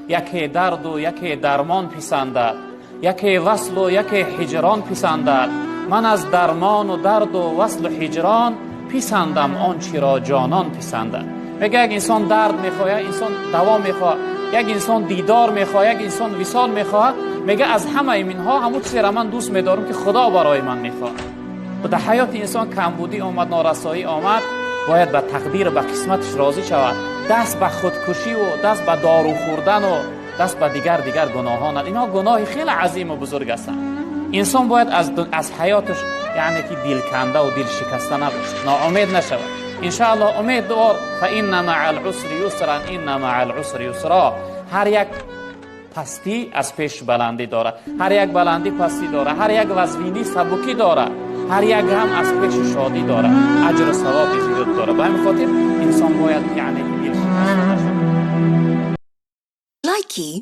Яке дарду, яке дармон писандад, яке васлу, яке ҳиҷрон писандад. Ман аз дармону дарду васлу ҳиҷрон писандам он чиро ҷонон писандад. Мега, як инсон дард мехоҳад, як инсон даво мехоҳад, як инсон дидор мехоҳад, як инсон висол мехоҳад. Мега, аз ҳамаи инҳо ҳамун чизеро ман дӯст медорам, ки Худо барои ман мехоҳад. Дар ҳаёти инсон камбудӣ омад, норасоӣ омад, бояд ба тақдир, ба қисматаш розӣ шавад. Даст ба худкушиву даст ба дору хӯрдану даст ба дигар дигар гуноҳон, инҳо гуноҳи хеле азиму бузург ҳастанд. Инсон бояд аз ҳаёташ, яъне ки, дилкандаву дилшикаста набошад, ноумед нашавад. Иншааллоҳ, умед дор. فإن مع العسر يسرا، إن مع العسر يسرا. Ҳар як пастӣ аз пеш баландӣ дорад, ҳар як баландӣ пастӣ дорад, ҳар як вазвинӣ сабукӣ дорад, ҳар як ғам аз пеши шодӣ дорад, аҷру савоби зиёд дорад. Ба ҳамин хотир инсон бояд, яъне ки, дилшикаста нашавад. Likey.